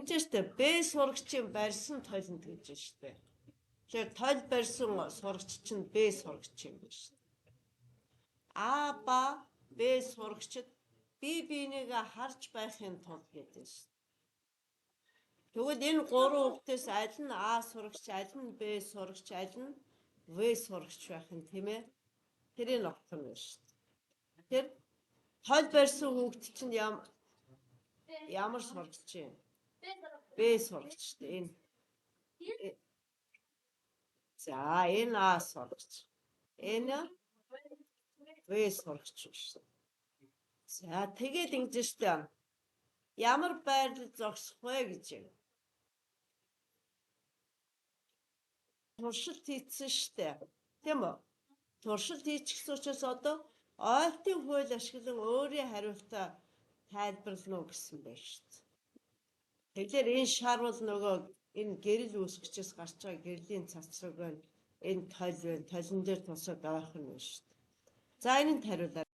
Ингэж штэ Б сурагчийн барьсан толинд гэж штэ. Тэгэхээр толь барьсан сурагч чинь Б сурагч юм байна штэ. А ба Б сурагчид бие биенийгээ харж байхын тулд гэдэг штэ. Тэгвэл энэ гурван хүүхдээс аль нь А сурагч, аль нь Б сурагч, аль нь В сурагч байх юм, тийм ээ? Тэрийг огтно шүү дээ. Тэгэхээр толь барьсан хүүхд чинь ямар сурагч юм? Б сурагч шүү дээ. Энэ. За, энэ А сурагч. Энэ В сурагч шүү дээ. За, тэгээд ингэж шүү дээ. Ямар байрлал зогсох вэ гэж юм. Туршилт хийсэн штэ. Тийм үү? Туршилт хийчихсэн учраас одоо ойлтын хууль ашиглан өөрийн хариултаа тайлбарлана уу гэсэн байна штэ. Тэгэхээр энэ шар бол нөгөө энэ гэрэл үүсгчээс гарч байгаа гэрлийн цацраг байна. Энэ толь байна. Толин дээр тусаад ойх нь байна штэ. За, энэ хариулаа.